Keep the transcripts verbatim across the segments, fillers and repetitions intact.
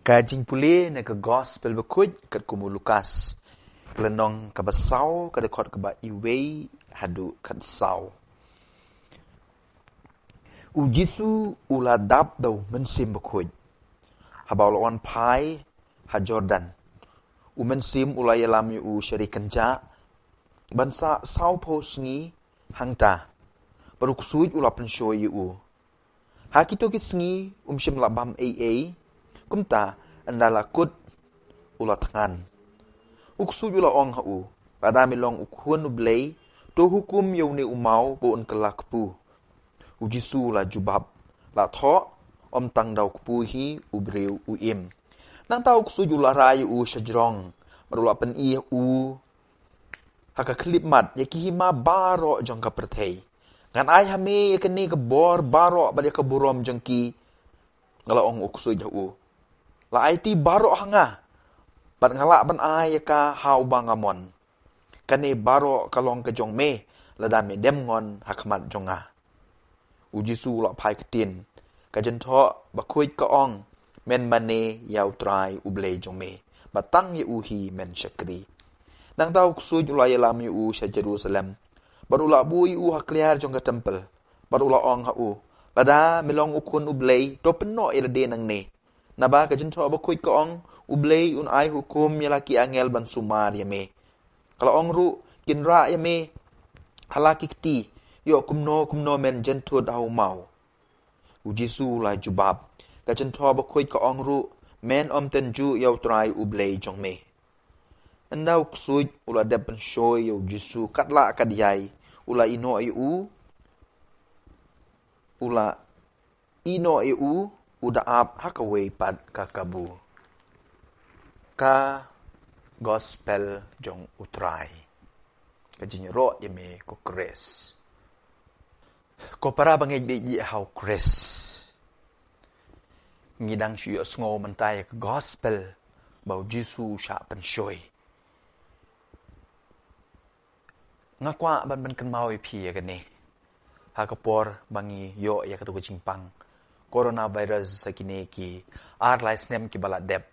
Ka jingpule na ka Gospel Bakhuid katkum u Lukas, ka lynnong kaba saw, ka dkhot kaba wei haduh khatsaw. U Jisu u la dap da u Mynsiem Bakhuid haba u la wan phai ha Jordan. U Mynsiem u la ïalam ïa u sha ri kynjah ban sah sawphew sngi hangta. Bad u ksuid u la pynshoi ïa u. Ha kito ki sngi um shym la bam ei ei, kumta ynda la kut u la thngan. U ksuid u la ong ha u, lada me long u Khun u Blei, to hukum ïa une u maw ba un kylla kpu. U Jisu u la jubab, la thoh, ym tang da u kpu hi u briew u im. Nangta u ksuid u la rai ïa u sha jrong, bad u la pyni ha u ha ka khyllipmat ïa ki hima baroh jong ka pyrthei. Ngan ai ha me ïa kane ka bor baroh bad ïa ka burom jong ki. Nga la ong u ksuid ha u, la aiti baroh ha nga, bad nga lah ban ai ïa ka ha uba nga mon. Kane baroh ka long ka jong me, lada me dem ngon ha khmat jong nga. U Jisu u la phai ktien, ka Jingthoh Bakhuid ka ong, men mane ïa u Trai u Blei jong me, bad tang ïa u hi men shakri. Nangta u ksuid u la ïalam ïa u sha Jerusalem, bad u la buh ïa u ha kliar jong ka templ, bad u la ong ha u, lada me long u Khun u Blei, to pynnoh ïa lade nangne. Naba ka Jingthoh Bakhuid ka ong, u Blei un ai hukum ïa la ki angel ban sumar ïa me. Ka la ong ruh, kin rah ïa me ha la ki kti, ïoh kumno kumno men jynthut ha u maw. U Jisu u la jubab, ka Jingthoh Bakhuid ka ong ruh, men ym tynjuh ïa u Trai u Blei jong me. Ynda u ksuid u la dep pynshoi ïa u Jisu katba lah katba ïai, u la ïehnoh ïa u, u la ïehnoh ïa u, u da ap ha kawei pat ka kabu. Ka Gospel jong u Trai. Ka jingïaroh ïa me ko Khrist. Ko para bangeit baieit ha u Khrist. Ngi dang shu ïohsngew mynta ïa ka Gospel ba u Jisu u shah pynshoi. Nga kwah ban pynkynmaw ïa phi ïa kane. Ha ka por ba ngi ïoh ïa kato ka jingpang coronavirus ha kine ki ar lai snem kiba la dep.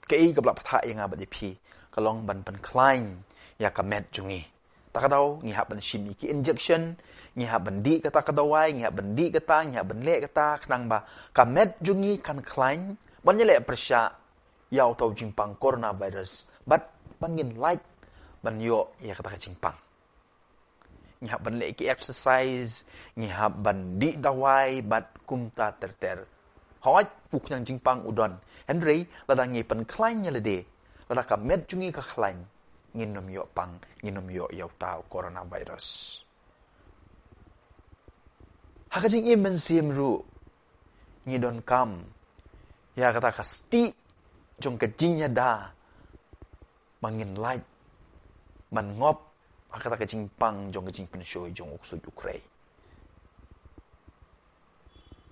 Kaei kaba la pynthah ïa nga bad ïa phi, ka long ban pynkhlaiñ ïa ka met jong ngi. Ta ka daw ngi hap ban shim ïa ki injection, ngi hap ban dih kata ka dawai, ngi hap ban dih kata, ngi hap ban leh kata, khnang ba ka met jong ngi kan khlaiñ ban ïaleh pyrshah ïa uto u jingpang coronavirus, bad ba ngin lait ban ïoh ïa kata ka jingpang. Ngi hap ban leh ki exercise, ngi hap ban dih dawai, bad kumta ter ter. Hooid, u khñiang jingpang u don. Hynrei, lada ngi pynkhlaiñ ïa lade, lada ka met jong ngi ka khlaiñ, ngin ym ïoh pang, ngin ym ïoh ïa uta u coronavirus. Ha ka jingim mynsiem ruh, ngi donkam ïa kata ka stieh jong ka jingïada ba ngin lait ban ngop ha kata ka jingpang jong ka jingpynshoi jong u ksuid u khrei.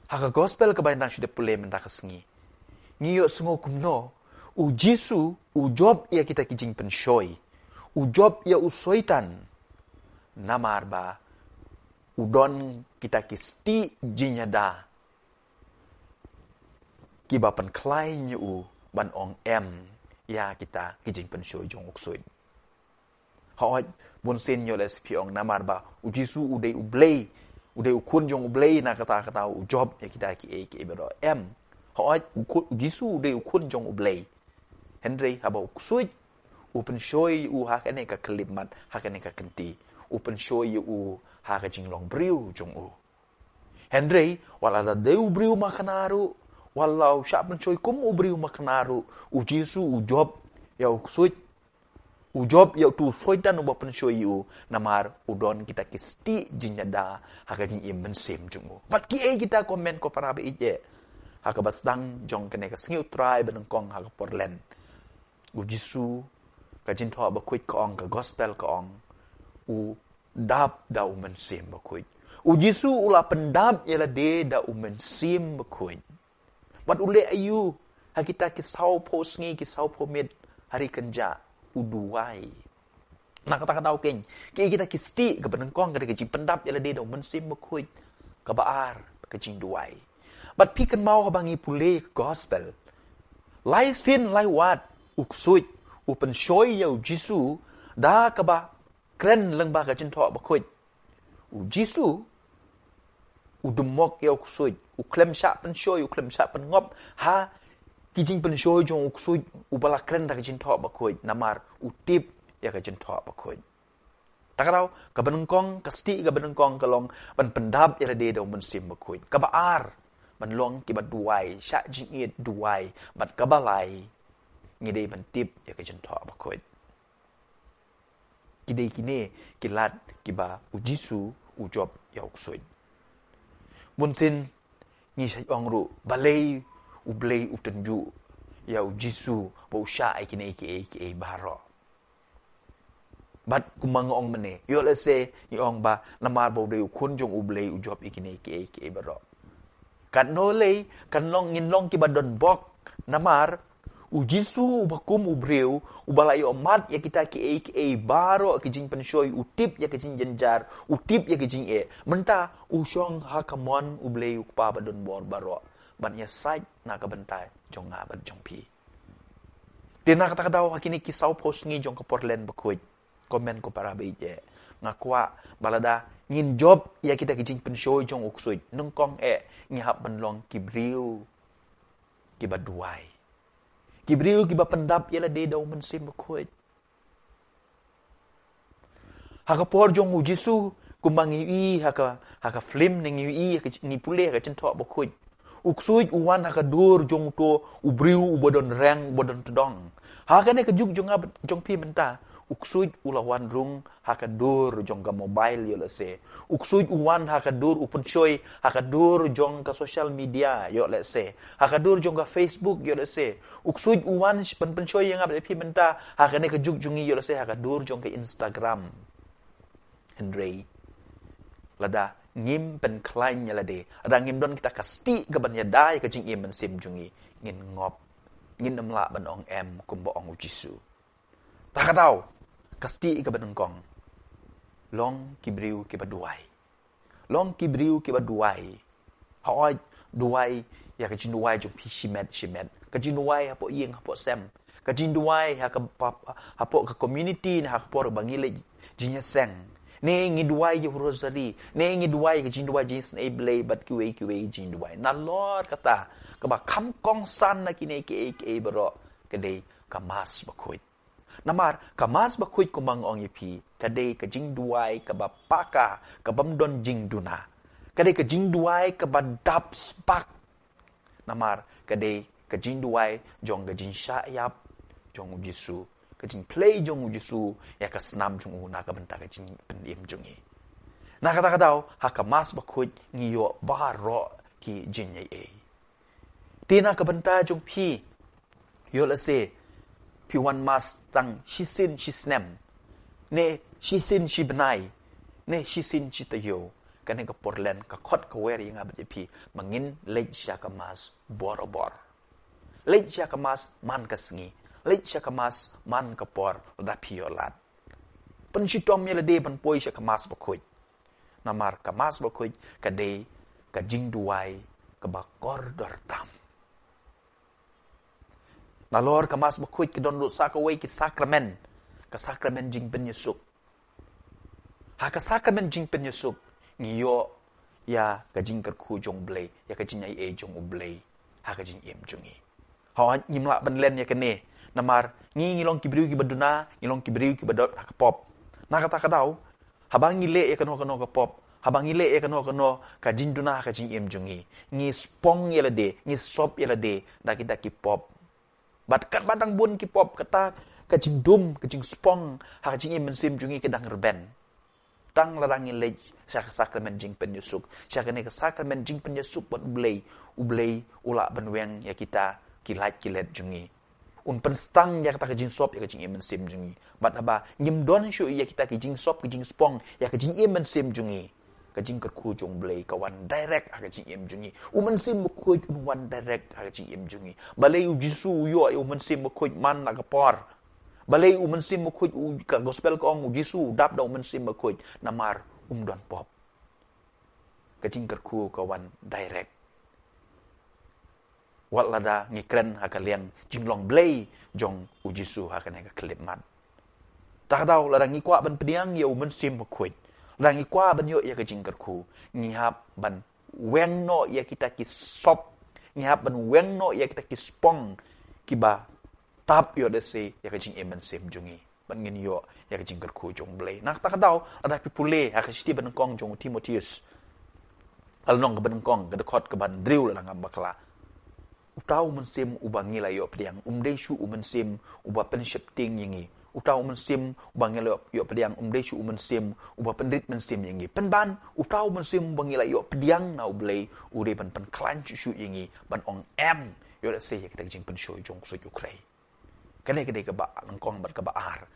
Ha ka Gospel kaba ngi dang shu dep pule mynta ka sngi, ngi ïohsngew kumno u Jisu u jop ïa kita ki jingpynshoi, u jop ïa u Soitan, namar ba u don kita ki stieh jingïada kiba pynkhlaiñ ïa u ban ong em ïa kita ki jingpynshoi jong u ksuid. Hooid, bunsien ïoh leh sa phi ong namar ba u Jisu u dei u Blei, u dei u Khun jong u Blei, na kata kata u jop ïa kita kiei kiei baroh, em? Hooid, u Khun, u Jisu u dei u Khun jong u Blei. Hynrei haba u ksuid u pynshoi ïa u ha kane ka khyllipmat, ha kane ka kynti, u pynshoi ïa u ha ka jinglong briew jong u. Hynrei wat la da dei u briew makna ruh, wat la u shah pynshoi kum u briew makna ruh, u Jisu u jop ïa u ksuid, u jop ïa utu u Soitan uba pynshoi ïa u, namar u don kita ki stieh jingïada ha ka jingim mynsiem jong u. Bad kiei kita, ko hynmen ko para baieit, ha kaba sdang jong kane ka Sngi u Trai ba nyngkong ha ka por Lent? U Jisu, ka Jingthoh Bakhuid ka ong, ka Gospel ka ong, u dap da u Mynsiem Bakhuid. U Jisu u la pyndap ïa lade da u Mynsiem Bakhuid. Bad u leh aïu ha kita ki sawphew sngi, ki sawphew miet ha ri kynjah? U duwai. Na kata ka daw keiñ, kiei kita ki stieh? Kaba nyngkong ka dei ka jingpyndap ïa lade da u Mynsiem Bakhuid. Kaba ar, ka jingduwai. Bad phi kynmaw haba ngi pule ka Gospel, Lai sien lai wat u ksuid u pynshoi ïa u Jisu da kaba kren lyngba ka jingthoh bakhuid. U Jisu u dum mok ïa u ksuid, u khlem shah pynshoi, u khlem shah pynngop ha ki jingpynshoi jong u ksuid uba la kren da ka jingthoh bakhuid, namar u tip ïa ka jingthoh bakhuid. Ta ka daw, kaba nyngkong, ka stieh kaba nyngkong ka long ban pyndap ïa lade da u Mynsiem Bakhuid. Kaba ar, ban long kiba duwai, shah jingit duwai, bad kaba lai, ngi dei ban tip ïa ka jingthoh bakhuid. Ki dei kine ki lad kiba u Jisu u jop ïa u ksuid. Bunsien ngi shait ong ruh, balei U Blei u tynjuh ïa u Jisu ba u shah ïa kine kiei kiei baroh. Bad kumba nga ong mynne, ïoh lehse ngi ong ba namar ba u dei u khun jong U Blei u jop ïa kine kiei kiei baroh. Katno lei, kan long, ngin long kiba don bok, namar u Jisu uba kum u briew uba la ïoh mad ïa kita kiei kiei baroh ki jingpynshoi, u tip ïa ki jingjynjar, u tip ïa ki jingeh. Mynta u shong ha ka mon U Blei U Kpa ba don bor baroh ban ïasaid na ka bynta jong nga bad jong phi. Te na kata ka daw, ha kine ki saw phew sngi jong ka por len bakhuid, ko hynmen ko para baieit, nga kwah ba lada ngin jop ïa kita ki jingpynshoi jong u ksuid, nyngkong eh ngi hap ban long ki briew kiba duwai, ki briew kiba pyndap ïa lade da u Mynsiem Bakhuid. Ha ka por jong u Jisu, kumba ngi ïohi ha ka, ha ka film, ne ngi ïohi ha ka, ngi pule ha ka jingthoh bakhuid, u ksuid u wan ha ka dur jong uto u briew uba don reng, uba don tdong. Ha kane ka juk jong nga, jong phi mynta, u ksuid u la wan rung ha ka dur jong ka mobile, ïoh lehse. U ksuid u wan ha ka dur, u pynshoi ha ka dur jong ka social media, ïoh lehse. Ha ka dur jong ka Facebook, ïoh lehse. U ksuid u wan sh-, pyn-, pynshoi ïa nga bad ïa phi mynta ha kane ka juk jong ngi, ïoh lehse, ha ka dur jong ka Instagram. Hynrei lada ngim pynkhlaiñ ïa lade, lada ngim don kita ka stieh kaban ïada ïa ka jingim mynsiem jong ngi, ngin ngop, ngin ym lah ban ong em kumba ong u Jisu. Ta ka daw, ka stieh kaba nyngkong, long ki briew kiba duwai. Long ki briew kiba duwai. Hooid, duwai ïa ka jingduwai jong phi shimet shimet. Ka jingduwai hapoh ïing hapoh sem. Ka jingduwai ha ka pa-, hapoh ka community ne ha ka por ba ngi leit jingïaseng. Ne ngi duwai ïa u rosary. Ne ngi duwai ïa ka jingduwai jingisynei Blei bad kiwei kiwei jingduwai. Nalor kata, kaba kham kongsan na kine kiei kiei baroh, ka dei ka Mass bakhuid. Namar ka Mass bakhuid, kumba nga ong ïa phi, ka dei ka jingduwai kaba paka, kabym don jingduna. Ka dei ka jingduwai kaba dap spark. Namar ka dei ka jingduwai jong ka jingshah ïap jong u Jisu, ka jingplie jong u Jisu ïa ka snam jong u na ka bynta ka jingpynim jong ngi. Na kata ka daw, ha ka Mass bakhuid ngi ïoh baroh ki jingaiei. Te na ka bynta jong phi, ïoh lehse phi wan Mass tang shisien shisnem, ne shisien shibnai, ne shisien shitaïew, kane ka por len ka khot ka wer ïa nga bad ïa phi ba ngin leit sha ka Mass borabor. Leit sha ka Mass man ka sngi. Leit sha ka Mass man ka por lada phi ïoh lad. Pynshitom ïa lade ban poi sha ka Mass bakhuid. Namar ka Mass bakhuid ka dei ka jingduwai kaba kordor tam. Nalor ka Mass bakhuid ka don ruh sa kawei ki sakramen, ka sakramen jingpynïasuk. Ha ka sakramen jingpynïasuk ngi ïoh ïa ka jingkyrkhu jong u Blei, ïa ka jingaiei jong u Blei ha ka jingim jong ngi. Hooid, ngim lah ban len ïa kane, namar ngi, ngi long ki briew kiba duna, ngi long ki briew kiba dot ha ka pop. Na kata ka daw, haba ngi leh ïa kano kano ka pop, haba ngi leh ïa kano kano ka jingduna ha ka jingim jong ngi, ngi spong ïa lade, ngi sop ïa lade da kita ki pop. Bad katba dang bun ki pop, kata ka jingdum, ka jingspong ha ka jingim mynsiem jong ngi ka dang rben. Tang lada ngi leit sha ka sakramen jingpynïasuk, sha kane ka sakramen jingpynïasuk bad u Blei, u Blei u lah ban weng ïa kita ki lait ki let jong ngi. Un pynsdang ïa kata ka jingsop ïa ka jingim mynsiem jong ngi. Bad haba ngim don shuh ïa kita ki jingsop ki jingspong ïa ka jingim mynsiem jong ngi, ka jingkyrkhu jong u Blei ka wan direct ha ka jingim jong ngi. U Mynsiem Bakhuid un wan direct ha ka jingim jong ngi. Balei u Jisu u ïoh ïa u Mynsiem Bakhuid man la ka por? Balei u Mynsiem Bakhuid, u, ka gospel ka ong u Jisu u dap da u Mynsiem Bakhuid? Namar um don pop. Ka jingkyrkhu ka wan direct. Wat lada ngi kren ha ka liang jinglong Blei jong u Jisu ha kane ka khyllipmat. Ta ka daw lada ngi kwah ban pdiang ïa u Mynsiem Bakhuid, lada ngi kwah ban ïoh ïa ka jingkyrkhu, ngi hap ban weng noh ïa kita ki sop, ngi hap ban weng noh ïa kita ki spong kiba tap ïoh da se ïa ka jingim mynsiem jong ngi. Ban ngin ïoh ïa ka jingkyrkhu jong Blei. Na kata ka daw, lada phi pule ha ka shithi banyngkong jong u Timotheus, ka lynnong kaba nyngkong, ka dkhot kaba hynriew lada ngam bakla. Uta u Mynsiem uba ngi la ïoh pdiang, um dei shuh u mynsiem uba pynsheptieng ïa ngi. Uta u Mynsiem uba ngi la ïoh pdiang, um dei shuh u mynsiem uba pynrit mynsiem ïa ngi. Pynban, uta u Mynsiem uba ngi la ïoh pdiang na u Blei, u dei ban pynkhlaiñ shuh shuh ïa ngi, ban ong em, ïoh da se ïa kita ki jingpynshoi jong u Ksuid U Khrei. Kane ka dei kaba nyngkong bad kaba ar.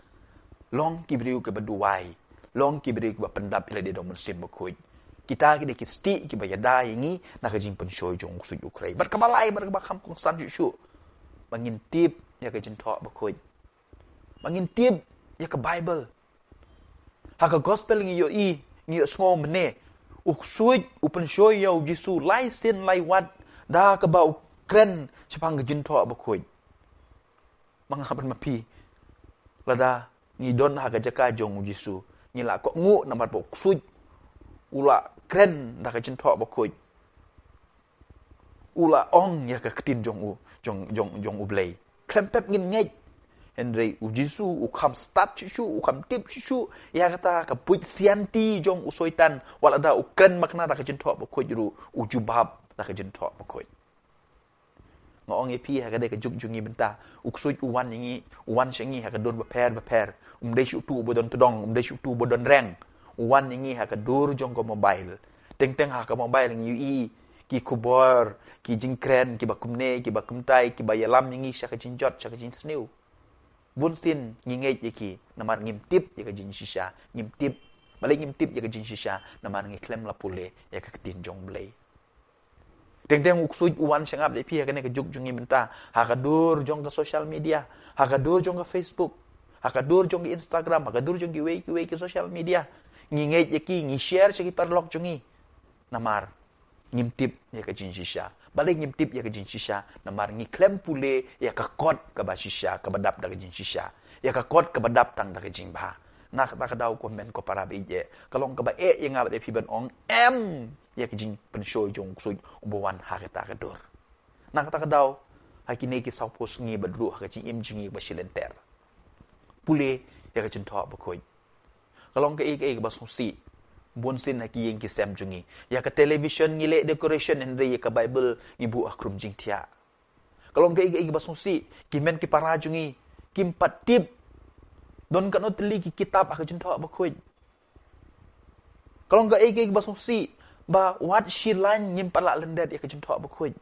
Long ki briew kiba duwai. Long ki briew kiba pyndap ïa lade da u Mynsiem Bakhuid. Kita ki dei ki stieh kiba ïada ïa ngi na ka jingpynshoi jong u Ksuid U Khrei. Bad kaba lai bad kaba kham kongsan shuh shuh, ba ngin tip ïa ka jingthoh bakhuid. Ba ngin tip ïa ka Baibl. Ha ka gospel ngi ïohi, ngi ïohsngew mynne, u Ksuid u pynshoi ïa u Jisu lai sien lai wat da kaba u kren shaphang ka jingthoh bakhuid. Ma nga bad ma phi, lada ngi don ha ka jaka jong u Jisu, ngi la kohnguh namar ba u Ksuid u la kren da ka jingthoh bakhuid. U la ong ïa ka ktien jong u, jong, jong, jong u Blei. Khlem pep ngin ngeit. Hynrei u Jisu u kham stad shuh shuh, u kham tip shuh shuh ïa kata ka buit sianti jong u Soitan, wat lada u kren makna da ka jingthoh bakhuid ruh, u jubab da ka jingthoh bakhuid. Nga ong ïa phi, ha ka dei ka juk jong ngi mynta, u Ksuid u wan ïa ngi, u wan sha ngi ha ka dur bapher bapher. Um dei shuh utu uba don tdong, um dei shuh utu uba don reng. U wan ïa ngi ha ka dur jong ka mobile. Teng teng ha ka mobile ngi ïohi ki khubor, ki jingkren kiba kumne, kiba kumtai, kiba ïalam ïa ngi sha ka jingjot, sha ka jingsniew. Bun sien ngi ngeit ïa ki namar ngim tip ïa ka jingshisha, ngim tip. Balei ngim tip ïa ka jingshisha? Namar ngi khlem la pule ïa ka ktien jong u Blei. Teng teng u Ksuid u wan shangap da phi ha kane ka juk jong ngi mynta, ha ka dur jong ka social media, ha ka dur jong ka Facebook, ha ka dur jong ka Instagram, ha ka dur jong kiwei kiwei ki social media. Ngi ngeit ïa ki, ngi share sha ki paralok jong ngi. Namar ngim tip ïa ka jingshisha. Balei ngim tip ïa ka jingshisha? Namar ngi khlem pule ïa ka kot kaba shisha, kaba dap da ka jingshisha, ïa ka kot kaba dap tang da ka jingbha. Na kata ka daw, ko hynmen ko para ba ïeit, ka long kaba eh ïa nga bad ïa phi ban ong em ïa ka jingpynshoi jong u Ksuid uba wan ha kata ka dur. Na kata ka daw, ha kine ki saw phew sngi bad ruh ha ka jingim jong ngi ba shilynter, pule ïa ka jingthoh bakhuid. Ka long kaei kaei kaba sngewsih. Bun sien ha ki ïing ki sem jong ngi, ïa ka television ngi leh decoration, hynrei ïa ka Baibl ngi buh ha khrum jingthiah. Ka long kaei kaei kaba sngewsih. Ki hynmen ki para jong ngi kim pat tip don katno tylli ki kitab ha ka jingthoh bakhuid. Ka long kaei kaei kaba sngewsih ba wat shi lain ngim pat lah lyndet ïa ka jingthoh bakhuid.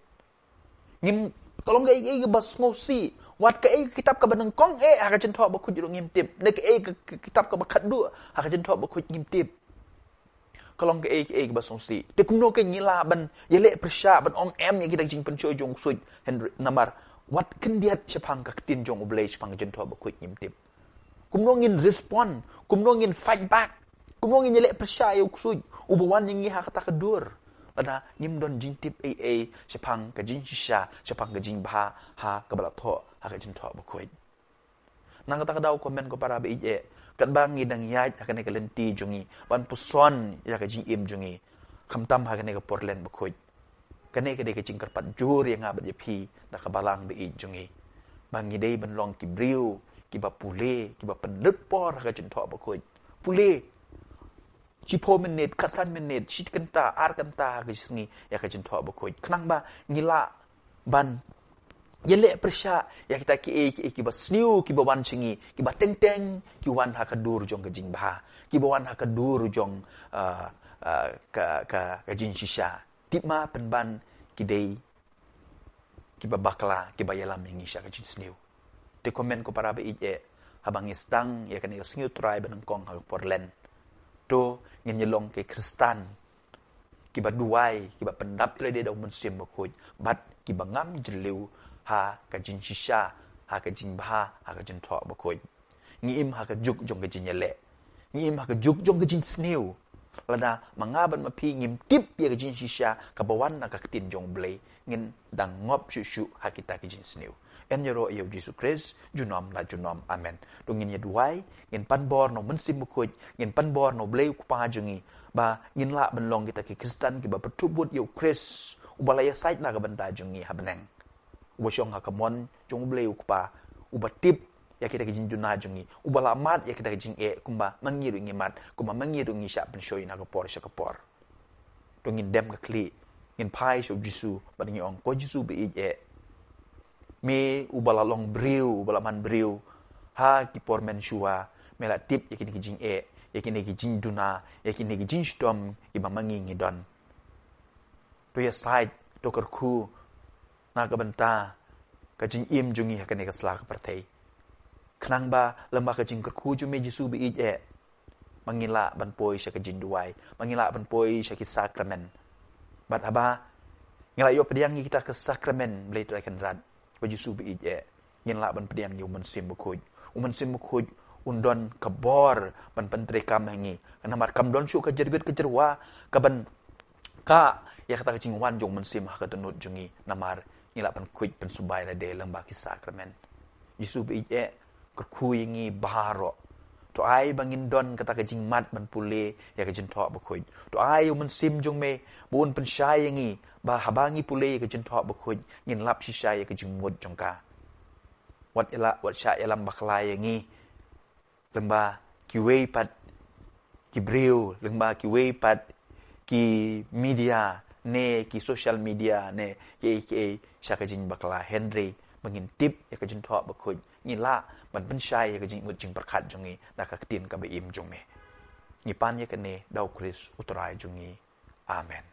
Ngim, ka long kaei kaei kaba sngewsih. Wat kaei ka kitab kaba nyngkong eh ha ka jingthoh bakhuid ruh ngim tip. Ne kaei ka, ka kitab kaba khatduh ha ka jingthoh bakhuid ngim tip. Ka long kaei kaei kaba sngewsih. Te kumno kein ngi lah ban ïaleh pyrshah ban ong em ïa kita ki jingpynshoi jong u Ksuid? Hynrei namar wat khyndiat shaphang ka ktien jong u Blei, shaphang ka jingthoh bakhuid ngim tip. Kumno ngin respond? Kumno ngin fight back? Kumno ngin ïaleh pyrshah ïa u Ksuid uba wan ïa ngi ha kata ka dur, lada ngim don jingtip ei ei shaphang ka jingshisha, shaphang ka jingbha ha kaba la thoh ha ka jingthoh bakhuid? Na kata ka daw, ko hynmen ko para ba ïeit, katba ngi dang ïaid ha kane ka lynti jong ngi ban puson ïa ka jingim jong ngi, khamtam ha kane ka por len bakhuid, kane ka dei ka jingkyrpad jur ïa nga bad ïa phi da ka balang ba ïeit jong ngi, ba ngi dei ban long ki briew kiba pule, kiba pynlut por ha ka jingthoh bakhuid. Pule shiphew minit, khatsan minit, shi kynta, ar kynta ha ka sngi ïa ka jingthoh bakhuid, khnang ba ngi lah ban ïaleh pyrshah ïa kita kiei kiei kiba sniew kiba wan sha ngi, kiba teng teng ki wan ha ka dur jong ka jingbha, kiba wan ha ka dur jong, ah, ah, ka, ka, ka jingshisha. Tip ma pynban ki dei kiba bakla, kiba ïalam ïa ngi sha ka jingsniew. Te ko hynmen ko para ba ïeit, haba ngi sdang ïa kane ka sngi U Trai ba nyngkong ha ka por len, to ngin ïa long ki Khristan kiba duwai, kiba pyndap ïa lade da u Mynsiem Bakhuid, bad kiba ngam jylliew ha ka jingshisha, ha ka jingbha, ha ka jingthoh bakhuid. Ngi im ha ka juk jong ka jingïaleh. Ngi im ha ka juk jong ka jingsniew. Lada ma nga bad ma phi ngim tip ïa ka jingshisha kaba wan na ka ktien jong U Blei, ngin dang ngop shuh shuh ha kita ki jingsniew. Yn ïaroh ïa U Jisu Khrist junom la junom. Amen. To ngin ïa duwai, ngin pan bor na U Mynsiem Bakhuid, ngin pan bor na U Blei U Kpa jong ngi, ba ngin lah ban long kita ki Khristan kiba pyrthuh bud ïa U Khrist, uba la ïasaid na ka bynta jong ngi ha bneng, uba shong ha ka mon jong U Blei U Kpa, uba tip ïa kita ki jingduna jong ngi, uba la mad ïa kita ki jingeh kumba ma ngi ruh ngi mad, kumba ma ngi ruh ngi shah pynshoi na ka por sha ka por. To ngin dem ka khlieh, ngin phai sha U Jisu bad ngi ong, Ko Jisu ba ïeit eh, me uba la long briew, uba la man briew ha ki por mynshuwa, me la tip ïa kine ki jingeh, ïa kine ki jingduna, ïa kine ki jingshitom kiba ma ngi ngi don. To ïasaid, to kyrkhu na ka bynta ka jingim jong ngi ha kane ka sla ka pyrthei, khnang ba lem bad ka jingkyrkhu jong me Jisu ba ïeit eh, ma ngi lah ban poi sha ka jingduwai, ma ngi lah ban poi sha ki sakramen. Bad haba ngi la ïoh pdiang ïa kita ki sakramen Blei Trai Kynrad, Ko Jisu ba ïeit eh, ngin lah ban pdiang ïa U Mynsiem Bakhuid. U Mynsiem Bakhuid un don ka bor ban pyntreikam ha ngi, namar kam don shuh ka jyrwit ka jyrwa kaban kah ïa kata ka jingwan jong U Mynsiem ha ka dohnud jong ngi, namar ngi lah ban khuid pynsubai lade lem bad ki sakramen. Jisu ba ïeit eh, kyrkhu ïa ngi baroh. To ai ba ngin don kata ka jingmad ban pule ïa ka Jingthoh Bakhuid. To ai U Mynsiem jong me ba un pynshai ïa ngi, ba haba ngi pule ïa ka Jingthoh Bakhuid, ngin lap shisha ïa ka jingmut jong ka. Wat ïa la, wat shah ïalam bakla ïa ngi lem bad kiwei pat ki briew, lem bad kiwei pat ki media, ne ki social media, ne kiei kiei sha ka jingbakla, hynrei ba ngin tip ïa ka Jingthoh Bakhuid, ngi lah ban pynshai ïa ka jingmut jingpyrkhat jong ngi na ka ktien kaba im jong me. Ngi pan ïa kane da U Khrist U Trai jong ngi. Amen.